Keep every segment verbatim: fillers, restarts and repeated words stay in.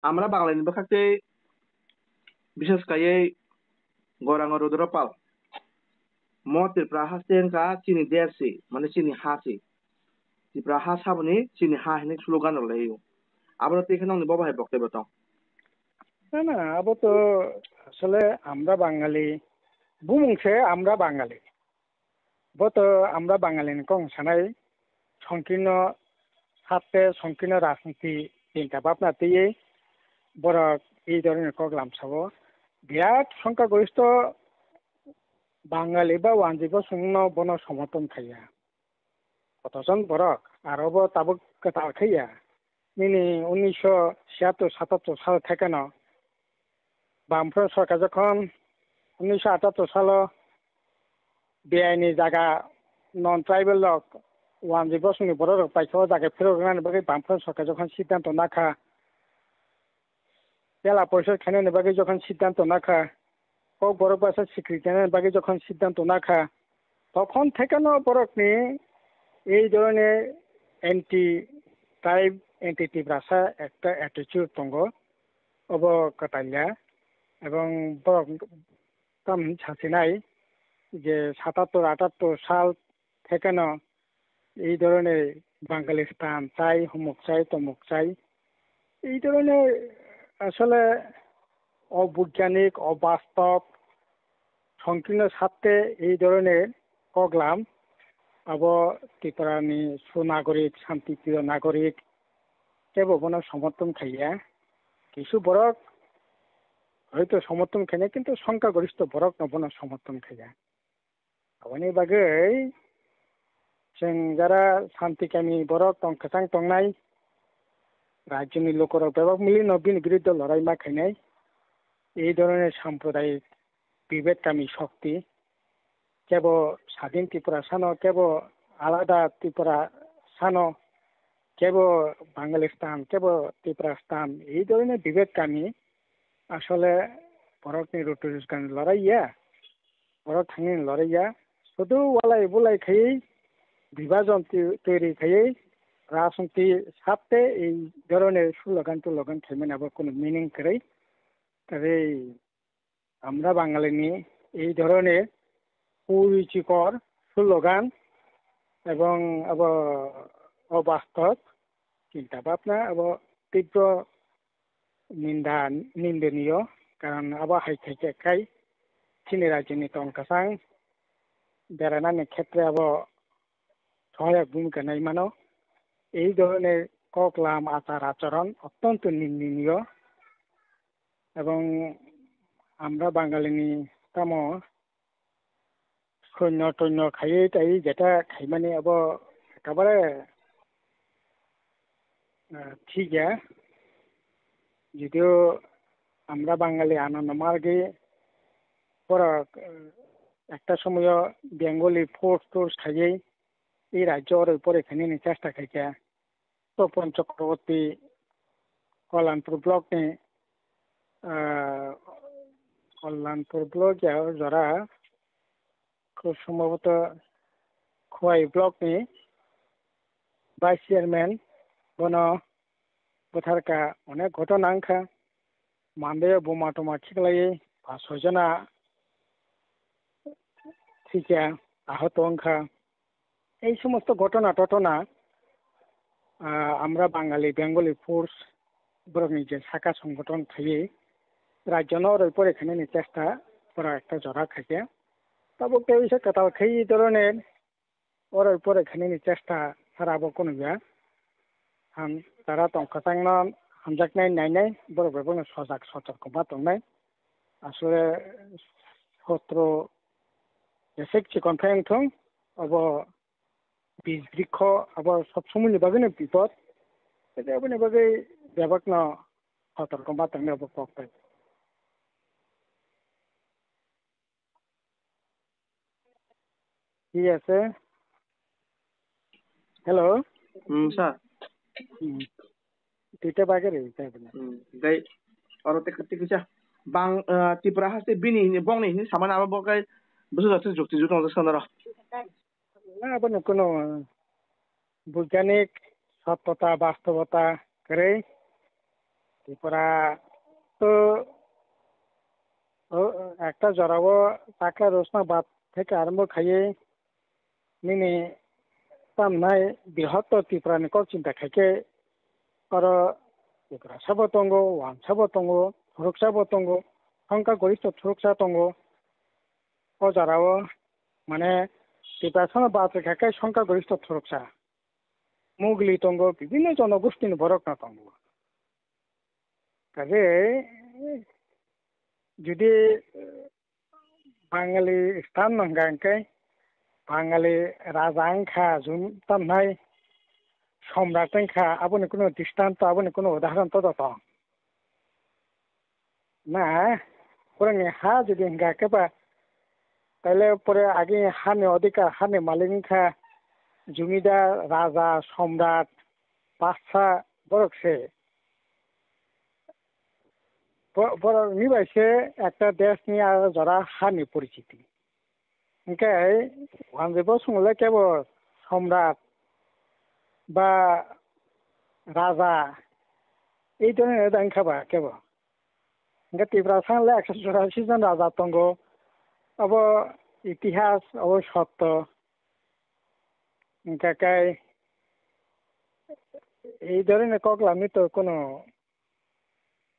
Amra Bangalini bwkhak tei bises kaiwi Gorang Rudra Pal. Mo Tripura haste wngkha chini desh si, mane chini ha si. Tripura ha saboni chini ha hinwi slogan rok laio. Abono tei khe nokni bobo hai boktobyo tong. Na, na, abo to asole amra Bangali, bumung se amra Bangali. Bo to amra Bangali ni kok sanai, songkirno sat te songkirno rajniti chinta bhabna twiwi borok ei dhoroner kok lamsao. Birat songkha goristo Bangali ba wanjwi bosongno bono somorthon khaiya. Kotojon borok aro bo tabuk kwtal khaiya. Nini unnisho chiyattor satattor sal thekeno Bamfront sorkar jokhon unnisho atattor salo beaini jaga non tribal rok wanjwi bosongni borok rok paikha o jaga phirok rwnani bagwi Bamfront sorkar jokhon siddhanto nakha, jela porishod khainani bagwi jokhon siddhanto nakha, kok borok basa sikri khainani bagwi jokhon siddhanto nakha, tokhon thekeno borokni ei dhoroner anti tribe, anti Tiprasa ekta attitude tongo, obo kwtalya. Ebong borok tamni sasinai je satattor atattor sal thekeno ei dhoroner Bangalistan chai, humuk chai, tomuk chai, ei dhoroner asole obogyanik, obastob, songkirno satte ei dhoroner koklam abo Tripurani sunagorik, shantipriyo nagorik kebo bono somorthon khaiya. Kisu borok hoito somorthon khainai, kintu songkha goristo borokno bono somorthon khaiya. Aboni bagwi chwng jara shanti kami borok tong kwchang tongnai, rajyoni lukurok bebak milino bini biruddhe lorai ma khainai. Ei dhoroner sampradayik bibed kami shokti, kebo Sadin Tripura sano, kebo alada Tripura sano, kebo Bangalistan, kebo Tripurastan, ei dhoroner bibed kami asole borokni rutu rujgan lorai ya, borok thangni lorai ya, sudu walai bulai khaiwi bibajon twi-, twiri khaiwi rajniti satte ei dhoroner slogan tulogan khaimani abo kunu meaning kwrwi. Tei amra Bangalini ei dhoroner kuruchikor slogan ebong abo obastob chinta bhabna abo tibro ninda, nindaniyo, karon abo hai khe khe khai chini rajyoni tong kwchang beranani khetre abo sohayak bhumika nai mano. Ei dhoroner koklam, achar acharon ottonto nindaniyo. Ebong amra Bangalini tamo soinyo toinyo khaiwi taiwi jeta khaimani abo ekabare, eh, thik ya. Judio amra Bangali Anando Margi borok, eh, ekta somoyo Bengali force torce khaiwi ei rajyo oroi poroi khainani chesta khaikha. Topon Chakraborty Kalyanpur block ni, ah, Kalyanpur block ya o jora, khub sombhoboto Khowai block ni vice chairman, bono bwtharkha, onek ghotona wngkha, Mandai o buma tuma khiklaiwi pas soi jona thikya, ahoto wngkha. Ei somosto ghotona totona, ah, amra Bangali Bengali force borokni je saka songgothon khaiwi rajyono oroi poroi khainani chesta pura ekta jora khaikha. Tabuk tei oisa kwtal khai ei dhoroner oroi poroi khainani chesta sara abo kunu ya. Ham, tara tong kwchangno hamjaknai nainai borok bai bono sojak sotorko ma tongnai. Aswk sotro jesek chikon phai wngthung, abo bij brikho abo sob somoini bagwino bipod. Tei aboni bagwi bebakno sotorko ma tongnai abo kok bai. Yes, sir. Hello. Hmm, sir. Hmm. Tita bagari, tita bagari. Hmm. Gai, oro tek, tek, sir. Bang, eh, Tripura haste bini hini, bongni hini samana abo bokai, busu jati jukti juton jasa naro. Na, abo no kono, eh, boigyanik, sottota, bastobota, kwrwi. Tripura to, o, ekta jorao chakla rosna bad theke arombo khaiwi nini tamnai bihottor Tripura ni kok chinta khaikhe oro Tiprasa bo tongo, Wansa bo tongo, Thoroksa bo tongo, Songkha Gorista Thoroksa tongo. O jorao mane Tiprasa no bad rwkha khe Songkha Gorista Thoroksa, Mugli tongo, bibinno jonogosti ni borok no tongo. Kaje jodi Bangali stan no hwnkha hwnkhe Bangali raja wngkha, jum-, tamnai somrat wngkha, aboni kunu dristan to, aboni kunu udahoron to tong. Na, khoroknwi ha jodi hwnkha khe ba, taile pore age hani odhikar, hani malik wngkha jumidar, raja, somrat, basa borok se. Bo-, borok ni bai se ekta desh ni aro jora hani porichiti. Hwnkhe Wanjwi Bosong le kebo somrat ba raja, ei dhoroner da wngkha ba kebo. Hwnkhe Tiprasa le ekso churasi jon raja tongo. Abo itihas, abo sotto. Hwnkhe kai ei dhoroner kok lamwi to kono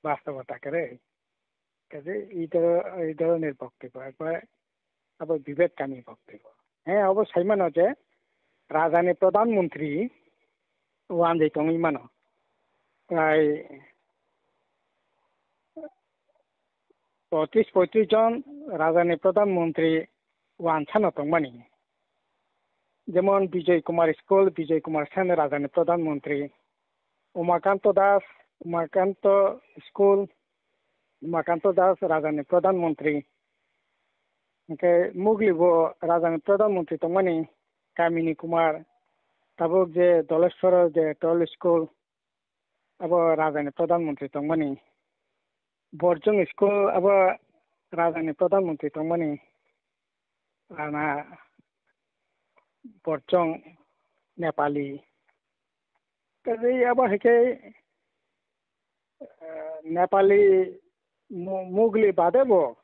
bastobota kwrwi. Kaje ei dhoro-, ei dhoroner boktobyo ekbar abo bibek kami boktobyo. He, abo saimano je rajani pradhan mantri wanjwi tongwi mano. Prai chotris poitris jon rajani pradhan mantri wansano tongmani. Jemon Bijoy Kumar School, Bijoy Kumar Sen rajani pradhan mantri, Umakanto Das, Umakanto School, Umakanto Das rajani pradhan mantri. Hwnkhe Mugli bo rajani pradhan mantri tongmani, Kamini Kumar, tabuk je Doleshwar je Toll School, abo rajani pradhan mantri tongmani. Borjong School abo rajani pradhan mantri tongmani, Rana Borjong Nepali. Tei abo hai khe, eh, Nepali Mu-, Mugli bade bo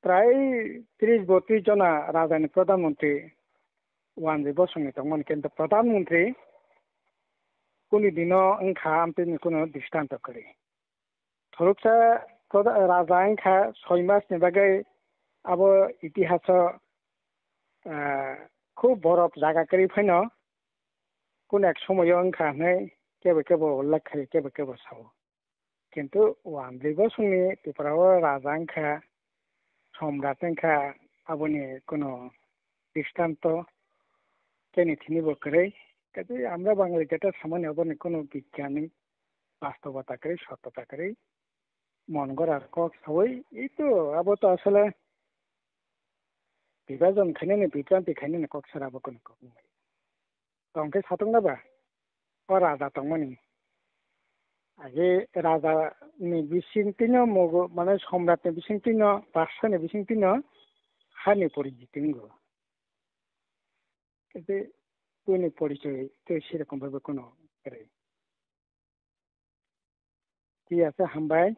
prai tris botris jona rajani pradhan mantri wanjwi bosongni tongmani, kintu pradhan mantri kuni dino wngkha amtwini kuno dristanto kwrwi. Thoroksa pradha-, raja wngkha soi mas ni bagwi abo itihaso, ah, khub borok jaga kwrwi phano kuno ek somoyo wngkha hwnwi kebo kebo ullekh khaio, kebo kebo sao. Kintu Wanjwi Bosongni Tripura o raja wngkha, somrat wngkha, aboni kuno dristanto keni thini bo kwrwi. Kaje amra Bangali data samani aboni kuno bigyanik bastobota kwrwi, sottota kwrwi. Mon gora kok sawi, ito abo to asole bibhajon khainani, bibranti khainani kok sara abo kuno kok. Tongkhe satokna ba, o raja tongmani. Age raja ni bisingtwino mugo, mane somrat ni bisingtwino, baksa ni bisingtwino hani porichiti wngo. Khe bini porichoi tei serokom bhabe kuno kwrwi. Thik ase, hambai.